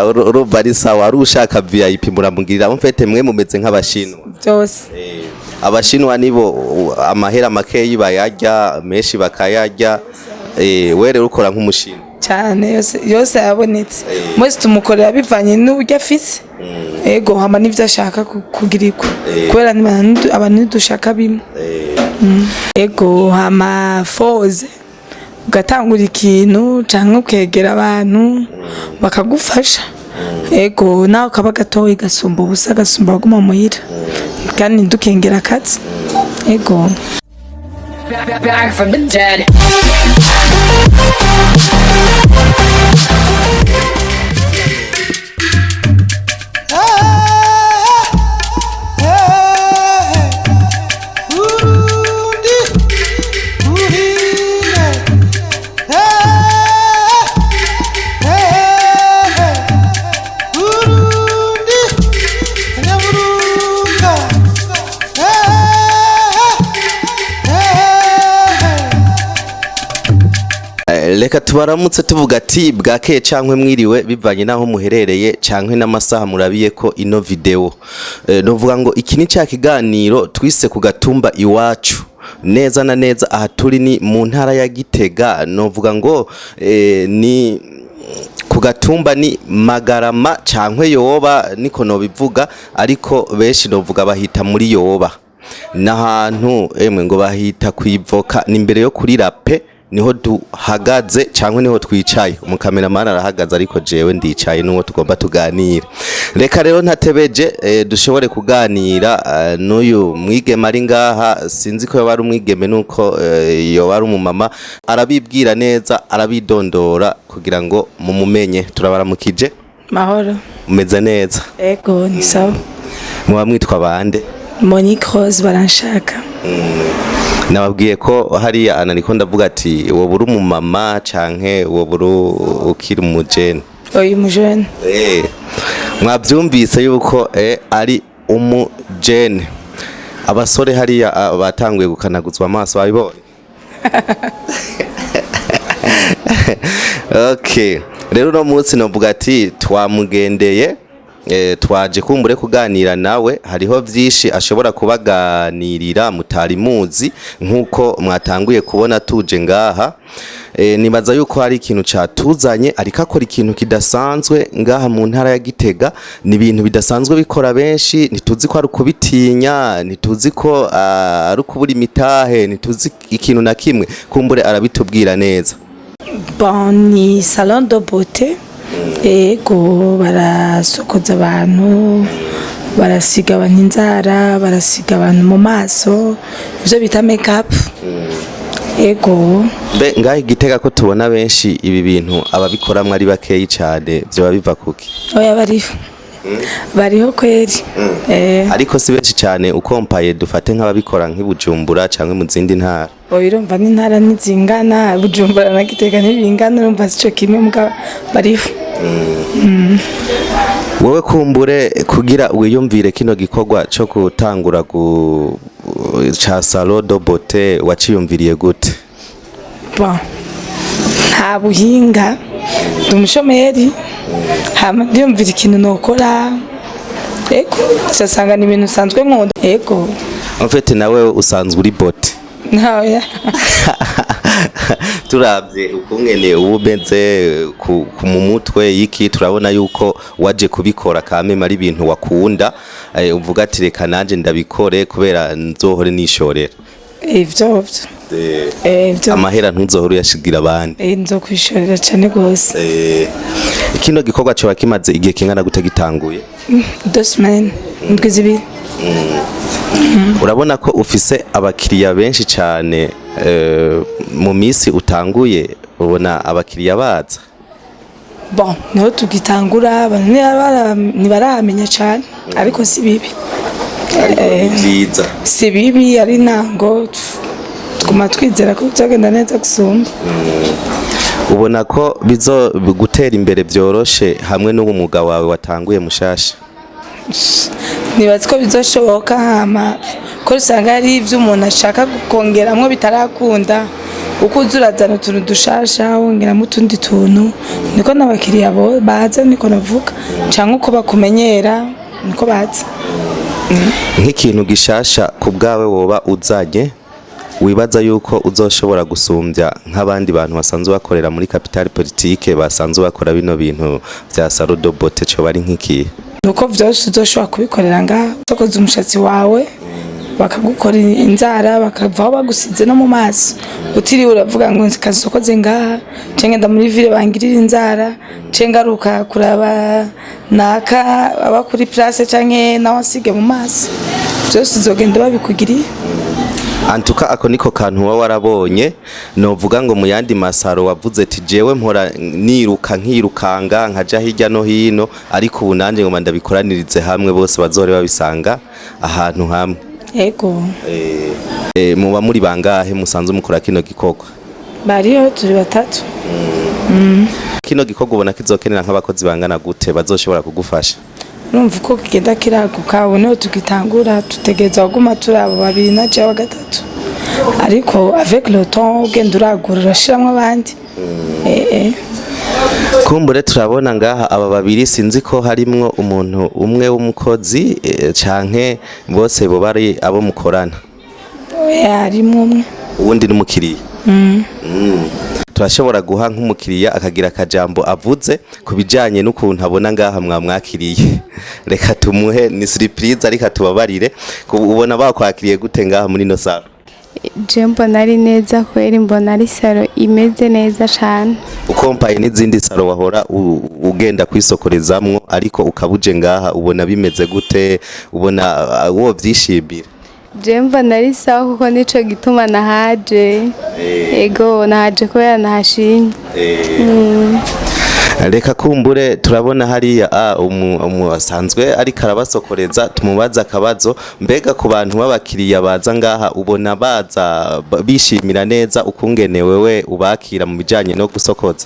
Urumva ari sawa, ari ushaka VIP muramugirira. En fait, mwe mumeze nk'abashinwa. Byose. Abashinwa nibo amahera makeyi bayarya, menshi bakayarya. We rero ukora nk'umushinwa. Cyane, yose yose yabonetse. Mwese tumukorera bivanye n'uburyo afise, ego, hama n'ivyo ashaka kugirirwa, kubera abantu ntidushaka bimwe. Ego, hama foze ugatangura ikintu canke ukegera abantu bakagufasha, ego, nawe ukaba gatoyi gasumba ubusa, gasumba baguma muhira, kandi ntidukengera akazi, ego. Back, back from the dead. Burundi buhire, Burundi nyaburunga. Reka tubaramutse tuvuga ati bwakeye cankwe mwiriwe, bivanye n'aho muherereye cankwe n'amasaha murabiye ko ino video. Novuga ngo iki ni ca kiganiro twise ku gatumba iwacu. Neza na neza aha turi ni mu ntara ya Gitega, novuga ngo ni ku gatumba ni Magarama cankwe Yoba, niko nobivuga, ariko benshi novuga bahita muri Yoba. N'ahantu emwe ngo bahita kwivoka, ni imbere yo kuri rape niho duhagaze cyangwa niho twicaye. Umukameramani arahagaze, ariko jewe ndicaye n'uwo tugomba tuganira. Reka rero ntatebeje, dushobore kuganira n'uyu mwigeme ari ngaha. Sinzi ko yoba ari umwigeme nuko yoba ari umumama, arabibwira neza, arabidondora kugira ngo mumumenye. Turabaramukije. Mahoro. Umeze neza? Ego, ni sawa. Muba mwitwa bande? Monique Rose Baranshaka. Nababwiye ko hariya anariko ndavuga ati wowe uri umumama canke wowe uri ukiri umujene? Uyu mujene. Mwabyumvise yuko ari umujene. Abasore hariya batanguye gukanaguzwa amaso, babibonye. Okay, rero uno munsi novuga ati twamugendeye, twaje kumbure kuganira nawe. Hariho vyinshi ashobora kubaganirira mutari muzi nkuko mwatanguye kubona tuje ngaha. Nibaza yuko hari ikintu catuzanye, ariko akora ikintu kidasanzwe ngaha mu ntara ya Gitega. Ni ibintu bidasanzwe bikora benshi, ntituzi ko ari ukubitinya, ntituzi ko ari ukubura imitahe, ntituzi ikintu na kimwe. Kumbure arabitubwira neza. Bon, ni salon de beauté, ego, barasokoza abantu, barasiga abantu inzara, barasiga abantu mu maso, ivyo bita make up, ego. Mbe ngaha i Gitega ko tubona benshi ibi bintu ababikoramwo ari bakeyi cane, vyoba biva kuki? Oya, bariho, bariho kweri. Ariko si benshi cane ukompaye, dufate nk'ababikora nk'i Bujumbura canke mu zindi ntara. Oya, urumva n'intara ntizingana, Bujumbura na Gitega ntibingana, urumva sico kimwe, muga bariho. Wowe kumbure kugira wiyumvire kino gikorwa co gutangura ca salon de beauté, waciyumviriye gute? Bon, nta buhinga, ndi umushomeri, hama ndiyumvira ikintu nokora, ego, nsanga ni ibintu nsanzwe nkunda, ego. En fait, nawe usanzwe uri beauté? Ntawe. Turavye ukungene uba umeze ku mu mutwe y'iki, turabona yuko waje kubikora kameme ari ibintu wakunda, uvuga ati reka nanje ndabikore kubera nzohore nishorera. Ivyo vyo. Ivyo. Amahera ntuzohore uyashigira abandi. Nzokwishorera cane gose. Kino gikorwa coba kimaze igihe kingana gute gitanguye? 2 semaines, indwi 2. Urabona ko ufise abakiriya benshi cane. Mu misi utanguye ubona abakiriya baza? Bon, niho tugitangura, abantu ntibaramenya cane, ariko si bibi. Ariko ni vyiza. Si bibi, ari ntango, tuguma twizera ko bizogenda neza gusumba. Ubona ko bizo gutera imbere vyoroshe hamwe n'uwo mwuga wawe watanguye mushasha? Nibaza ko bizoshoboka, hama ko usanga hari ivyo umuntu ashaka kongeramwo bitarakunda. Uko uza urazana utuntu dushasha, wongeramo utundi tuntu, niko n'abakiriya bo baza, niko navuga, canke uko bakumenyera niko baza. Nk'ikintu gishasha ku bwawe woba uzanye, wibaza yuko uzoshobora gusumbya nk'abandi bantu basanzwe bakorera muri capitale politique, basanzwe bakora bino bintu vya salon de beauté, co bari nk'ikihe? Nuko vyose uzoshobora kubikorera ngaha: usokoza umushatsi wawe, bakagukora inzara, bakavaho bagusize no mu maso, utiriwe uravuga ngo kasokoze ngaha, canke ngenda muri ville bangirira inzara, canke ngaruka kuraba naka aba kuri place, canke nawe asige mu maso. Vyose uzogenda babikugiriye. Antuka ako niko kantu uba warabonye, novuga ngo mu yandi ma salon wavuze ati: "Jewe mpora niruka, nkirukanga, nkaja hirya no hino, ariko ubu nanje ngoma ndabikoranirize hamwe, bose bazohore babisanga ahantu hamwe." Ego. Muba muri bangahe musanzwe mukora kino gikorwa? Bariho, turi batatu. Kino gikorwa ubona kizokenera nk'abakozi bangana gute bazoshobora kugufasha? Urumva uko kigenda kiraguka, ubu niho tugitangura, tutegereza kuguma turi abo babiri na jewe gatatu, ariko avec le temps ugenda uragura, urashiramwo abandi. Kumbure turabona ngaha aba babiri, sinzi ko harimwo umuntu umwe w'umukozi, canke bose bo bari abo mukorana. Oya, harimwo umwe. Uwundi n'umukiriya. Turashobora guha nk'umukiriya akagira akajambo avuze ku bijanye n'ukuntu abona ngaha mwamwakiriye. Reka tumuhe, ni surprise, ariko atubabarire. Ubona bakwakiriye gute ngaha muri ino salon? Je mbona ari neza kweri, mbona ari salon imeze neza cane. Ukompaye n'izindi salon wahora ugenda kwisokorezamwo, ariko ukabuje ngaha, ubona bimeze gute? Ubona wo vyishimira? Je mbona ari sawa, kuko nico gituma nahaje. Ego, nahaje kubera nahashimye. Reka kumbure turabona hariya umu asanzwe ariko arabasokoreza, tumubaza akabazo. Mbega ku bantu b'abakiriya baza ngaha, ubona baza bishimira neza ukungene wewe ubakira mu bijanye no gusokoza?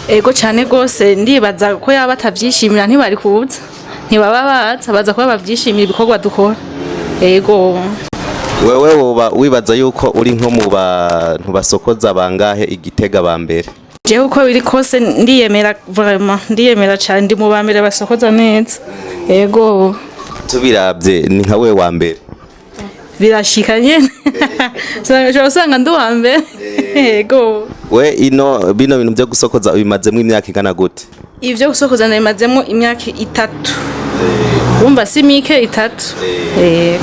Ego cyane rwose, ndibaza ko yaba batavyishimira ntibari kuza, ntibaba baza. Baza kuba bavyishimira ibikorwa dukora, ego. Wewe woba wibaza yuko uri nko mu bantu basokoza bangahe igitega ba mbere? Jewe uko biri kose ndiyemera, vraiment ndiyemera cyane, ndi mu ba mbere basokoza neza, ego. Tubiravye ni nka we wa mbere? Birashika nyene, ushobora usanga ndi uwa mbere, ego. We ino bino bintu byo gusokoza ubimazemwo imyaka ingana gute? Ivyo gusokoza nabimazemo imyaka 3, wumva si mike, 3.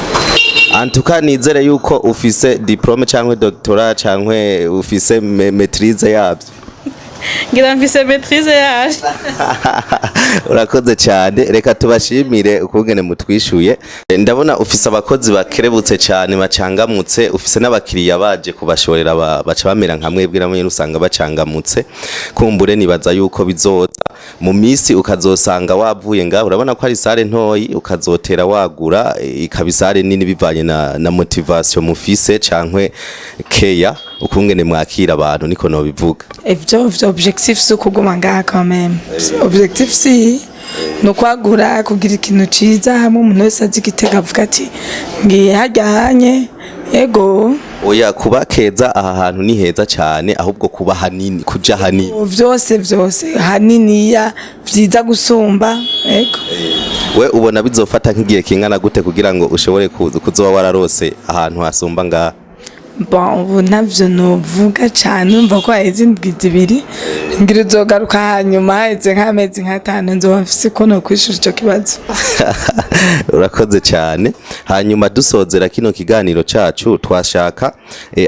Antuka nizere yuko ufise diplôme canke doctorat canke ufise maîtrise yavyo. Ngira mfise maîtrise yaje. Urakoze cyane, reka tubashimire ukungene mutwishuye. Ndabona ufise abakozi bakerebutse cyane, bacangamutse, ufise n'abakiriya baje kubashorera baca bamera nka mwebwe, namwe usanga bacangamutse. Kumbure nibaza yuko bizoza mu misi ukazosanga wavuye ngaho, urabona ko ari salle ntoyi, ukazotera wagura, ikaba i salle nini, bivanye na motivation mufise cankwe keya ukungene mwakira abantu, niko nobivuga. Ivyo objectif si ukuguma ngaha quand même, objectif si ni ukwagura, kugira ikintu ciza hamwe umuntu wese azi Igitega avuga ati: "Ngiye harya hanye." Ego. Oya, kuba keza aha hantu ni heza cyane, ahubwo kuba hanini, kuja hanini. Vyose vyose haniniya vyiza gusumba, ego. We ubona bizofata nk'igihe kingana gute kugira ngo ushobore kuzoba wararose ahantu hasumba ngaha? Bon, ubu ntavyo novuga cane, urumva ko haheze indwi 2, ngira uzogaruka hanyuma haheze nk'amezi nk'atanu, nzoba mfise ko nokwishura ico kibazo. Urakoze cyane. Hanyuma dusozera kino kiganiro cacu, twashaka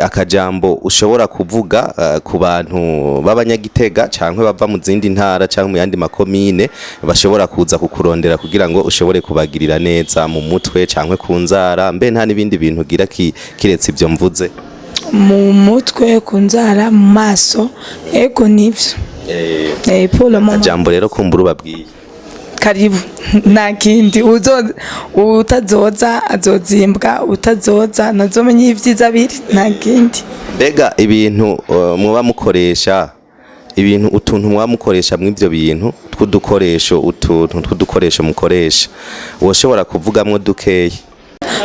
akajambo ushobora kuvuga ku bantu b'abanyagitega canke bava mu zindi ntara canke mu yandi makomine bashobora kuza kukurondera kugira ngo ushobore kubagirira neza mu mutwe canke ku nzara. Mbe nta n'ibindi bintu ugira kiretse ivyo mvuze? Mu mutwe, ku nzara, mu maso, ego, nivyo. Pour le moment. Akajambo rero kumbura ubabwiye. Karibu, nta kindi. Utazoza azozimbwa, utazoza ntazomenya ivyiza biri, nta kindi. Mbega ibintu muba mukoresha, ibintu utuntu muba mukoresha mw'ivyo bintu tw'udukoresho, utuntu tw'udukoresho mukoresha, woshobora kuvugamwo dukeyi?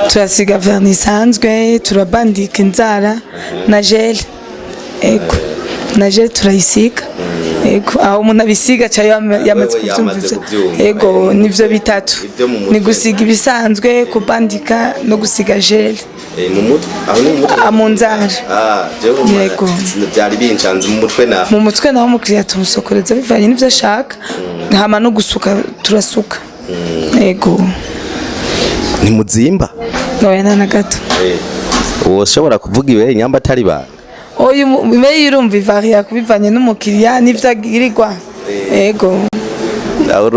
Turasiga vernis isanzwe, turabandika inzara na gel. Ego, na gel turayisiga. Ego, aho umuntu abisiga aca yamaze Wewe kuvyumva yamaze ivyo. kuvyumva. Ego, nivyo bitatu. Ivyo mu mutwe. Ni gusiga ibisanzwe, kubandika no gusiga gel. Mu mutwe aho ni mu mutwe? Ah, mu nzara. Ah, jewe Yego. byari bincanze mu mutwe na Mu mutwe naho umukiriya tumusokoreza bivanye n'ivyo ashaka, hama no gusuka turasuka. Ego. Ntimuzimba? Oya, nta na gato. Woshobora kuvuga ibehe nyamba atari banga? Oya, ibeyi urumva ivariya kubivanye n'umukiriya n'ivyo agirirwa. Ego.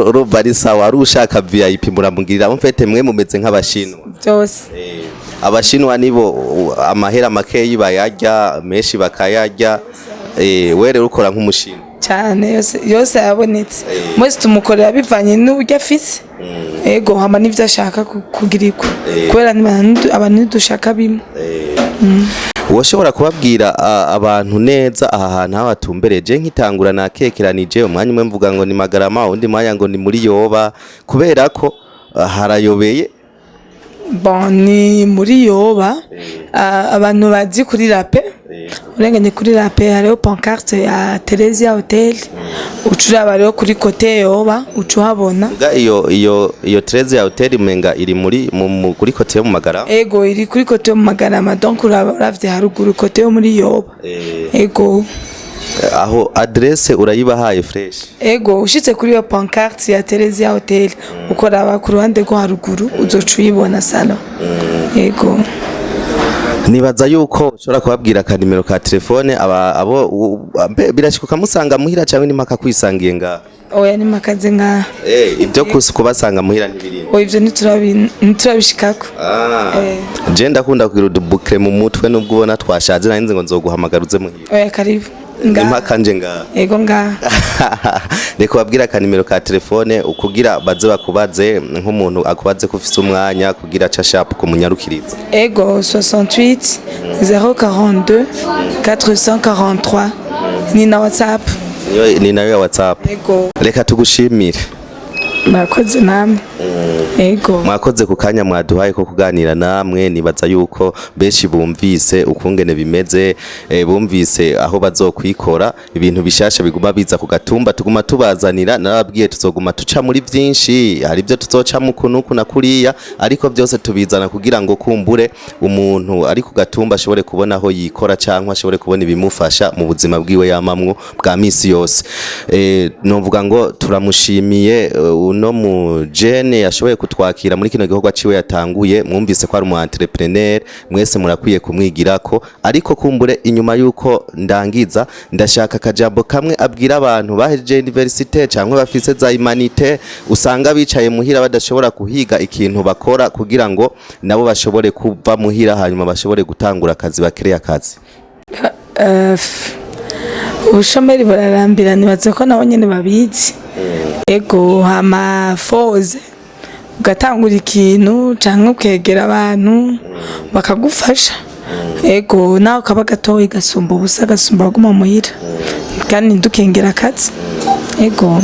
Urumva ari sawa, ari ushaka VIP muramugirira. Mufete mwe mumeze nk'abashinwa. Byose. Abashinwa nibo amahera makeyi bayarya, menshi bakayarya. We rero ukora nk'umushinwa. Cyane, yose yose yabonetse. Mwese tumukorera bivanye n'uburyo afise. Ego, hama n'ivyo ashaka kugirirwa, kubera abantu ntidushaka bimwe. Woshobora kubabwira abantu neza aha hantu aho batumbereje? Nkitangura nakekeranije umwanya umwe mvuga ngo ni Magarama, undi mwanya ngo ni muri Yoba, kubera ko harayobeye. Bon, ni muri Yoba. Abantu bazi kuri rape, urenganye kuri rape hariho pancarte ya Theresia Hotel, uca uraba rero kuri côté Yoba, uca uhabona. Vuga iyo Theresia Hotel umenga iri muri kuri côté yo mu Magarama. Ego, iri kuri côté yo mu Magarama, donc uraba uravye haruguru côté yo muri Yoba. Ego. Aho adresse urayibahaye fresh. Ego, ushitse kuri iyo pancarte ya Theresia Hotel, ukoraba ku ruhande rwo haruguru, uzoca uyibona salon. Ego. Nibaza yuko ushobora kubabwira akanimero ka telefone aba abo birashika ukamusanga muhira cyangwa ni mpaka kwisangiye ngaha? Oya, ni makaze ngaha. Ibyo kubasanga muhira ntibirimo? Oya, ivyo ntiturabishikako. Ah. Je ndakunda kugira udubukre mu mutwe nubwo ubona twashaje, nari ngo nzoguhamagara uze muhira. Oya, karibu. Ni Ngaha. mpaka nje ngaha. Ego, ngaha. Reka ubabwire akanimero ka telefone ukugira baze bakubaze, nk'umuntu akubaze ko ufise umwanya kugira aca sharp kumunyarukiriza. Ego, 68 042 443, ni na WhatsApp. Niyo ni nayo ya WhatsApp? Ego. Reka tugushimire. Murakoze namwe. Ego. Mwakoze ku kanya mwaduhaye ko kuganira namwe. Nibaza yuko benshi bumvise ukungene bimeze, bumvise aho bazokwikora. Ibintu bishasha biguma biza ku gatumba, tuguma tubazanira. Narababwiye, tuzoguma tuca muri byinshi, hari ibyo tuzoca mu kunuku na kuriya, ariko byose tubizana kugira ngo kumbure umuntu ari ku gatumba ashobore kubona aho yikora cyangwa ashobore kubona ibimufasha mu buzima bwiwe yamamwo bwa misi yose. Novuga ngo turamushimiye uno mu jeune yashoboye kutwakira muri kino gikorwa ciwe yatanguye. Mwumvise ko ari umu entrepreneur, mwese murakwiye kumwigirako. Ariko kumbure inyuma yuko ndangiza, ndashaka akajambo kamwe abwira abantu bahejeje université cyangwa bafise za humanités, usanga bicaye muhira badashobora kuhiga ikintu bakora, kugira ngo nabo bashobore kuva muhira hanyuma bashobore gutangura akazi, bakereye akazi. Ubushomeri burarambira, nibaza ko nabo nyene babizi. Ego, hama foze ugatangura ikintu canke ukegera abantu bakagufasha. Ego, nawe ukaba gatoyi gasumba ubusa, gasumba baguma muhira, kandi ntidukengera akazi. Ego.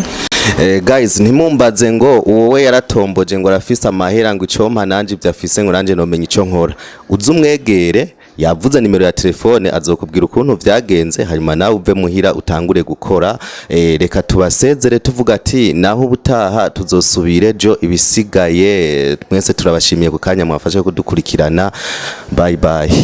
Guys, ntimumbaze ngo wowe yaratomboje, ngo arafise amahera, ngo icompa nanje ibyo afise, ngo nanje nomenya ico nkora. Uze umwegere, yavuze nimero ya telefone, azokubwira ukuntu vyagenze, hanyuma nawe uve muhira utangure gukora. Reka tubasezere tuvuga ati naho ubutaha, tuzosubira ejo ibisigaye. Mwese turabashimiye ku kanya mwafashe kudukurikirana. Bye bye.